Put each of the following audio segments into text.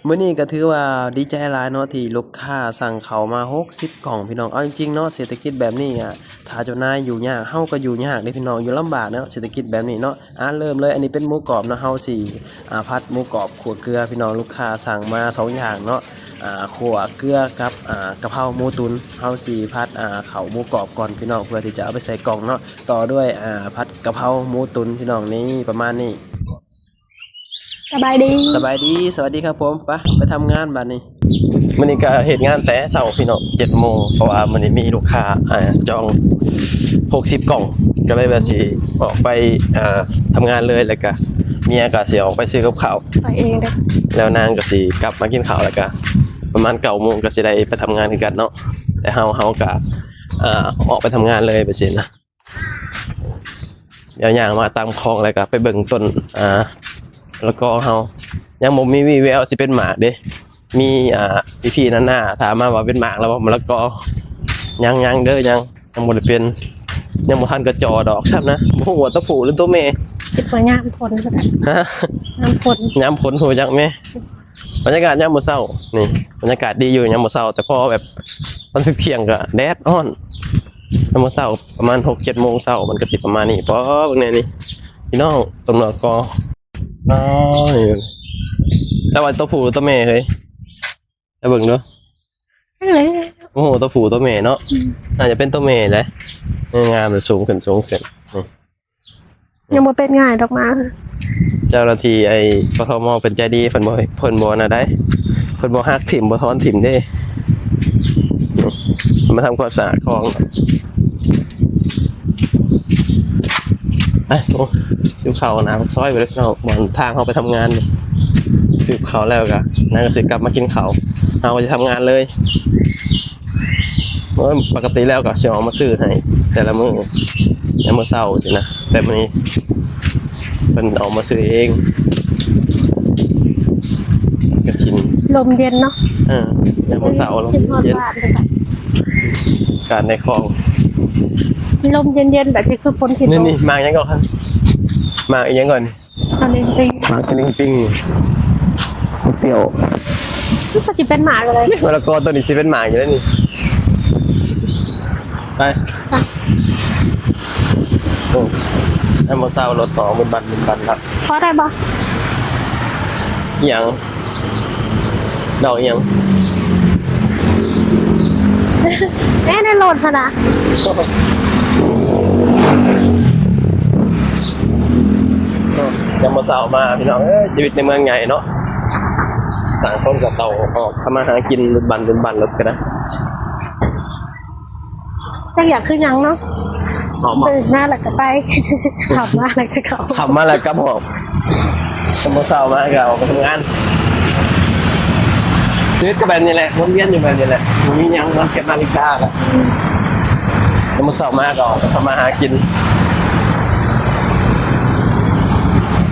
ມື້ນີ້ກໍຖືວ່າດີໃຈຫຼາຍເນາະ ທີ່ລູກຄ້າສັ່ງເຂົ້າມາຫົກສິບກ່ອງພີ່ນ້ອງ. ເອົາຈິງໆເນາະ ເສດຖະກິດແບບນີ້ອະ ຖ້າເຈົ້ານາຍຢູ່ຍາກ ເຮົາກໍຢູ່ຍາກເດ້ພີ່ນ້ອງ ຢູ່ລຳບາກເນາະ ເສດຖະກິດແບບນີ້ເນາະ. ອ່າ ເລີ່ມເລີຍ ອັນນີ້ເປັນໝູກອບເນາະ ເຮົາຊິ ອ່າ ຜັດໝູກອບຂົ້ວເກືອພີ່ນ້ອງ. ລູກຄ້າສັ່ງມາສອງຢ່າງເນາະ ອ່າ ຂົ້ວເກືອກັບ ອ່າ ກະເພົາໝູຕຸນ. ເຮົາຊິຜັດ ອ່າ ເຂົ້າໝູກອບກ່ອນພີ່ນ້ອງ ເພື່ອທີ່ຈະເອົາໄປໃສ່ກ່ອງເນາະ ຕໍ່ດ້ວຍ ອ່າ ຜັດກະເພົາໝູຕຸນພີ່ນ້ອງ. ນີ້ ປະມານນີ້. ສະບາຍດີ ສະບາຍດີ ສະຫວັດດີຄັບຜົມ. ໄປ ໄປທຳງານບາດນີ້. ມື້ນີ້ກໍເຮັດງານແຕ່ເຊົ້າພີ່ນ້ອງ ເຈັດໂມງ ເພາະວ່າມື້ນີ້ມີລູກຄ້າ ອ່າ ຈອງຫົກສິບກ່ອງ ກໍເລີຍວ່າຊິອອກໄປ ອ່າ ທຳງານເລີຍ ແລ້ວກໍເມຍກໍຊິອອກໄປຊື້ກັບເຂົ້າ ໄປເອງເດ້ ແລ້ວນາງກໍຊິກັບມາກິນເຂົ້າ ແລ້ວກໍປະມານເກົ້າໂມງກໍຊິໄດ້ໄປທຳງານຄືກັນເນາະ. ແຕ່ເຮົາ ເຮົາກໍ ອ່າ ອອກໄປທຳງານເລີຍ ແບບຊີ້ນະ. ດຽວຍ່າງມາຕາມຄອງ ແລ້ວກໍໄປເບິ່ງຕົ້ນ ອ່າ ມະລະກອເຮົາ ຍັງບໍ່ມີວີ່ແວວຊິເປັນໝາກເດ້. ມີ ອ່າ ພີ່ໆນາໆຖາມມາວ່າເປັນໝາກແລ້ວບໍ່ ມະລະກອ. ຍັງ ຍັງເດີ ຍັງ ຍັງບໍ່ໄດ້ເປັນ ຍັງບໍ່ທັນກະຈໍ່ດອກຊ້ຳນະ. ບໍ່ຮູ້ວ່າຕົວຜູ້ຫຼືຕົວແມ່ ຄິດວ່າຍາມຝົນພຸ້ນນະ. ຮະ? ຍາມຝົນ ຍາມຝົນຮູ້ຈັກແມ່. ບັນຍາກາດຍາມມື້ເຊົ້ານີ້ ບັນຍາກາດດີຢູ່ຍາມມື້ເຊົ້າ ແຕ່ພໍແບບຕອນທ່ຽງກໍແດດຮ້ອນ. ຍາມມື້ເຊົ້າປະມານຫົກເຈັດໂມງເຊົ້າ ມັນກໍຊິປະມານນີ້. ປໍ ເບິ່ງແດ່ນີ້ພີ່ນ້ອງ ຕົ້ນມະລະກອ. ອໍ ນີ້ ແຕ່ວ່າຕົວຜູ້ຕົວແມ່ເຮີ້ຍ ໄປເບິ່ງດູ. ໂອ້ໂຫ ຕົວຜູ້ຕົວແມ່ເນາະ. ອືມ ໜ້າຈະເປັນຕົວແມ່ແຫຼະ. ງາມ ສູງຂຶ້ນ ສູງຂຶ້ນ. ນີ້ ຍັງບໍ່ເປັນງ່າຍດອກໝາ. ເຈົ້າໜ້າທີ່ ໄອ້ ກທມ ເພິ່ນໃຈດີ ເພິ່ນບໍ່ ເພິ່ນບໍ່ອັນນັ້ນໃດ ເພິ່ນບໍ່ຫັກຖິ້ມ ບໍ່ຖອນຖິ້ມເດ້. ມາທຳຄວາມສະອາດຄອງ. ໄປ ໂອ້ ຊິເຂົ້າໜ້າປາກຊອຍໄປເລີຍເນາະ ບ່ອນທາງເຮົາໄປທຳງານ. ຊິເຂົ້າແລ້ວກະ ນາງກໍຊິກັບມາກິນເຂົ້າ ເຮົາກໍຊິທຳງານເລີຍ. ໂອ້ຍ ປົກກະຕິແລ້ວກໍຊິອອກມາຊື້ໃຫ້ແຕ່ລະມື້ ຍາມມື້ເຊົ້າຊີ້ນະ ແຕ່ມື້ນີ້ເພິ່ນອອກມາຊື້ເອງ. ກະຖິນ ລົມເຢັນເນາະ. ເອີ ຍາມມື້ເຊົ້າລົມເຢັນ ອາກາດໃນຄອງ ລົມເຢັນໆ ແບບນີ້ຄືຝົນຊິຕົກ. ນີ້ ໝາກຫຍັງກ່ອນ? ໝາກອີຫຍັງກ່ອນ? ຕະລິງປິງ ໝາກຕະລິງປິງ. ໝາກກ້ຽວ ມັນກໍຊິເປັນໝາກເລີຍ. ມະລະກອຕົວນີ້ຊິເປັນໝາກຢູ່ແລ້ວນີ້. ໄປ ໄປ. ໂອ້ ຍາມມື້ເຊົ້າລົດກໍອອກບຸນບັນບຸນບັນລະ. ພໍໄດ້ບໍ່? ອີຫຍັງ? ດອກອີຫຍັງ? ເອີ່ ໃນລົດຫັ້ນນະ. ຍາມມື້ເຊົ້າມາພີ່ນ້ອງເອີຍ ຊີວິດໃນເມືອງໃຫຍ່ເນາະ ຕ່າງຄົນກໍຕ້ອງອອກທຳມາຫາກິນ ລຸນບັນລຸນບັນລົດກໍໄດ້. ຈັກຢາກຄືຫຍັງເນາະ ອອກມາ ຕື່ນມາແລ້ວກໍໄປ ຂັບມາແລ້ວກໍເຂົ້າ ຂັບມາແລ້ວກັບຫ້ອງ. ມື້ເຊົ້າມາກໍອອກໄປທຳງານ ຊີວິດກໍແບບນີ້ແຫຼະ ວົນວຽນຢູ່ແບບນີ້ແຫຼະ ບໍ່ມີຫຍັງນອນເກັບນາລິກາລະ. ອືມ ມື້ເຊົ້າມາກໍອອກໄປທຳມາຫາກິນ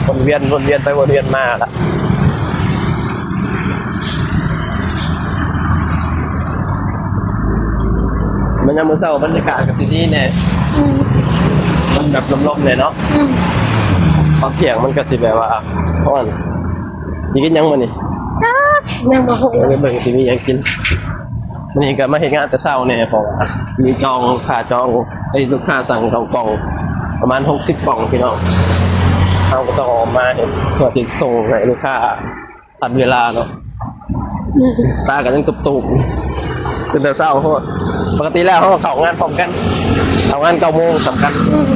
ວົນວຽນ ວົນວຽນໄປວົນວຽນມາລະ. ມັນຍາມມື້ເຊົ້າບັນຍາກາດກໍຊິດີແດ່. ອືມ ມັນແບບລົມໆແດ່ເນາະ. ອືມ ຕອນທ່ຽງມັນກໍຊິແບບວ່າຮ້ອນ. ຊິກິນຫຍັງມື້ນີ້? ຈັກ ຍັງບໍ່ຮູ້ ໄປເບິ່ງຊິມີຫຍັງກິນ. ມື້ນີ້ກໍມາເຮັດງານແຕ່ເຊົ້າແດ່ ເພາະວ່າມີຈອງ ລູກຄ້າຈອງ ເອີຍ ລູກຄ້າສັ່ງເຂົ້າກ່ອງປະມານຫົກສິບກ່ອງພີ່ນ້ອງ ເຮົາກໍຕ້ອງອອກມາເຮັດ ເພື່ອທີ່ສົ່ງໃຫ້ລູກຄ້າ ທັນເວລາເນາະ. ອືມ ຕາກໍຍັງຕຸບໆ ຕື່ນແຕ່ເຊົ້າໂພດ. ປົກກະຕິແລ້ວເຮົາເຂົ້າງານພ້ອມກັນ ເຂົ້າງານເກົ້າໂມງສ່ຳກັນ. ອືມ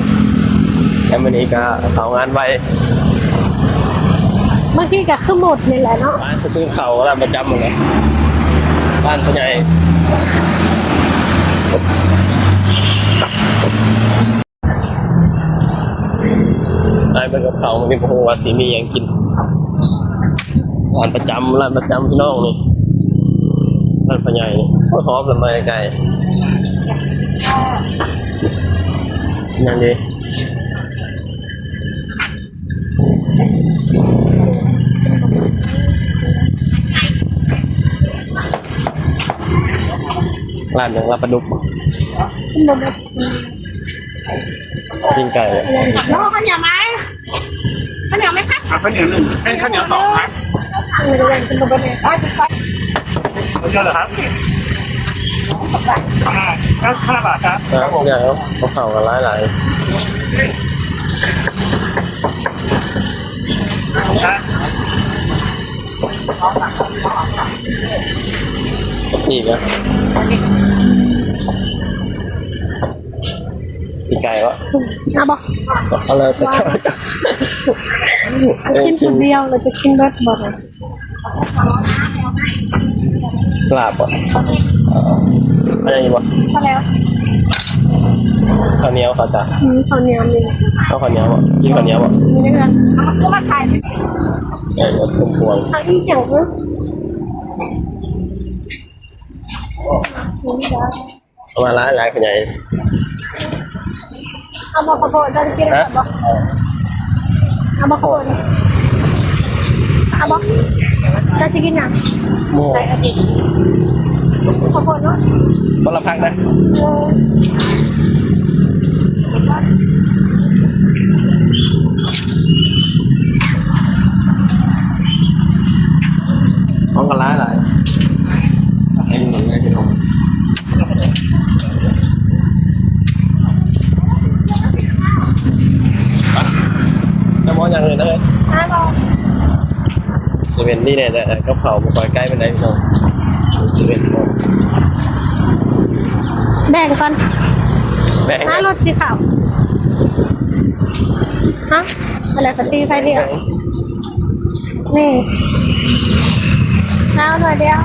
ແຕ່ມື້ນີ້ກໍເຂົ້າງານໄວ ບາງທີກໍຄືໝົດນີ້ແຫຼະເນາະ. ໄປຊື້ເຂົ້າຮ້ານປະຈຳຫັ້ນແຫຼະ ຮ້ານພໍ່ໃຫຍ່. ໄປເບິ່ງກັບເຂົາມື້ນີ້ ບໍ່ຮູ້ວ່າຊິມີຫຍັງກິນ. ຮ້ານປະຈຳ ຮ້ານປະຈຳພີ່ນ້ອງນີ້ ຮ້ານພໍ່ໃຫຍ່ນີ້. ໂອ້ຍ ຫອມລະ ມາໃກ້ໆ ນັ້ນເດ້. ຮ້ານຫຍັງລະ ປາດຸກ ປີ້ງໄກ່. น้องเอาข้าวเหนียวไหม ข้าวเหนียวไหมครับ เอาข้าวเหนียวหนึ่ง เอ้ย ข้าวเหนียวสองครับ เดียวเหรอครับ อ่า เก้าสิบห้าบาทครับ ครับผม เดี๋ยวเอาข้าวกันหลายๆ ครับ อีกนะ อีกไก่วะ เอาบ่ เอาเลย ไปเจ้า กินคนเดียว แล้วจะกินเบิดบ่ ลาบบ่ เอาอย่างนี้บ่ พอแล้ว ข้าวเหนียว ข้าวจ้ะ อืม ข้าวเหนียวนี่ เอาข้าวเหนียวบ่ กินข้าวเหนียวบ่ มีเรื่อง เอามาซื้อมาใส่ เออ หมดทุกพวง เอาอีกอย่างนึง เอามาหลายๆ ขยาย เอาบ่ข้าวโพด เจ้าสิกิน ฮะ บ่ เอาบ่ข้าวโพด เอาบ่ เจ้าสิกินหยัง หมู ข้าวโพดเนาะ คนละพักนะ เออ ของกันหลายหลาย ให้มันง่ายขึ้นเอา จะมองอย่างอื่นนะเฮ้ย ห้าร้อย เซเว่นนี่เนี่ย แต่กับเขาบ่ค่อยใกล้ปานใดพี่น้อง เซเว่น แบ่งก่อน แบ่ง หารถสีขาว ฮะ อะไรก็ตีไฟเดียว นี่ เอาหน่อยเดียว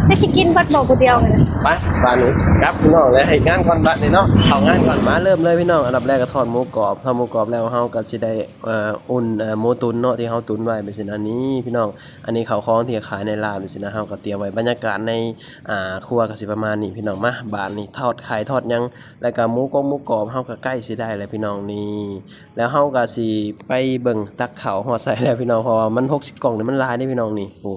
แต่สิกินเบิดบ่ผู้เดียวเลย ไป บาดนี้กลับพี่น้อง แล้วเฮ็ดงานก่อนบาดนี้เนาะ เข้างานก่อน มาเริ่มเลยพี่น้อง อันดับแรกก็ทอดหมูกรอบ ทอดหมูกรอบแล้วเฮาก็สิได้ เอ่อ อุ่น เอ่อ หมูตุ๋นเนาะ ที่เฮาตุ๋นไว้เป็นสินะ นี่พี่น้อง อันนี้ข้าวของที่ขายในร้านเป็นสินะ เฮาก็เตรียมไว้ บรรยากาศใน อ่า ครัวก็สิประมาณนี้พี่น้อง มา บาดนี้ทอดไข่ทอดหยัง แล้วก็หมูกงหมูกรอบเฮาก็ใกล้สิได้แล้วพี่น้อง นี่ แล้วเฮาก็สิไปเบิ่งตักข้าวฮอดไสแล้วพี่น้อง เพราะว่ามันหกสิบกล่องนี่มันหลายเด้พี่น้อง นี่ โอ้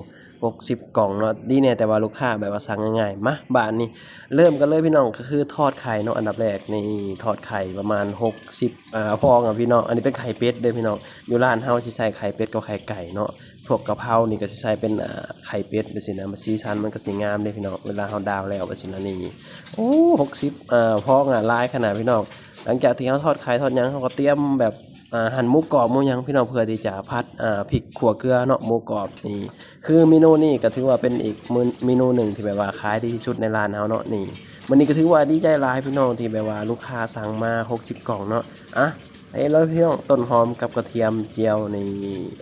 หกสิบกล่องเนาะ ดีแน่แต่ว่าลูกค้าแบบว่าสั่งง่ายๆ มา บาดนี้เริ่มกันเลยพี่น้อง ก็คือทอดไข่เนาะ อันดับแรกนี่ทอดไข่ประมาณหกสิบ อ่า ฟองอะพี่น้อง อันนี้เป็นไข่เป็ดเด้อพี่น้อง อยู่ร้านเฮาสิใส่ไข่เป็ดกับไข่ไก่เนาะ พวกกะเพรานี่ก็สิใส่เป็น อ่า ไข่เป็ดจั่งซี้นะ มันสีสันมันก็สิงามเด้พี่น้อง เวลาเฮาดาวแล้วจั่งซี้นะ นี่ โอ้ หกสิบ อ่า ฟองอะ หลายขนาดพี่น้อง หลังจากที่เฮาทอดไข่ทอดหยัง เฮาก็เตรียมแบบ อ่า หั่นหมูกรอบหมูหยังพี่น้อง เพื่อที่จะผัด อ่า พริกขั่วเกลือเนาะ หมูกรอบนี่ คือเมนูนี้ก็ถือว่าเป็นอีกเม- เมนูหนึ่งที่แบบว่าขายดีที่สุดในร้านเฮาเนาะ นี่ มื้อนี้ก็ถือว่าดีใจหลายพี่น้อง ที่แบบว่าลูกค้าสั่งมาหกสิบกล่องเนาะ อ่ะ เอ้ย แล้วพี่น้อง ต้นหอมกับกระเทียมเจียวนี่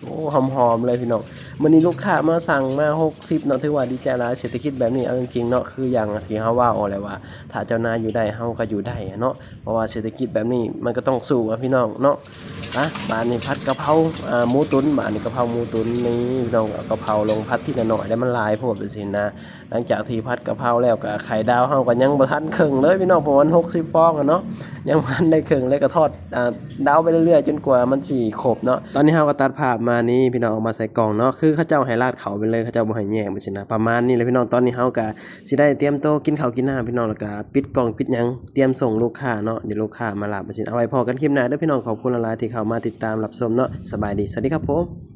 โอ้ หอมๆ เลยพี่น้อง มื้อนี้ลูกค้ามาสั่งมาหกสิบเนาะ ถือว่าดีใจหลาย เศรษฐกิจแบบนี้ เอาจริงๆ เนาะ คืออย่างที่เฮาเว้าแหละว่า ถ้าเจ้านายอยู่ได้ เฮาก็อยู่ได้อะเนาะ เพราะว่าเศรษฐกิจแบบนี้มันก็ต้องสู้อะพี่น้องเนาะ อ่ะ บาดนี้ผัดกะเพรา อ่า หมูตุ๋น บาดนี้กะเพราหมูตุ๋นนี่พี่น้อง เอากะเพราลงผัดทีละน้อย แล้วมันหลายโพดจั่งซี้นะ หลังจากที่ผัดกะเพราแล้วก็ไข่ดาวเฮาก็ยังบ่ทันครึ่งเลยพี่น้อง เพราะว่ามันหกสิบฟองอะเนาะ ยังบ่ทันได้ครึ่งเลย ก็ทอด อ่า ดาวไปเรื่อยๆ จนกว่ามันสิครบเนาะ ตอนนี้เฮาก็ตัดภาพมานี่พี่น้อง เอามาใส่กล่องเนาะ คือเขาเจ้าให้ราดเข้าไปเลย เขาเจ้าบ่ให้แยกจั่งซี้นะ ประมาณนี้แหละพี่น้อง ตอนนี้เฮาก็ สิได้เตรียมโตกินข้าวกินน้ำพี่น้อง แล้วก็ปิดกล้องปิดหยัง เตรียมส่งลูกค้าเนาะ เดี๋ยวลูกค้ามารับจั่งซี้ เอาไว้พ้อกันคลิปหน้าเด้อพี่น้อง ขอบคุณหลายๆ ที่เข้ามาติดตามรับชมเนาะ สบายดี สวัสดีครับผม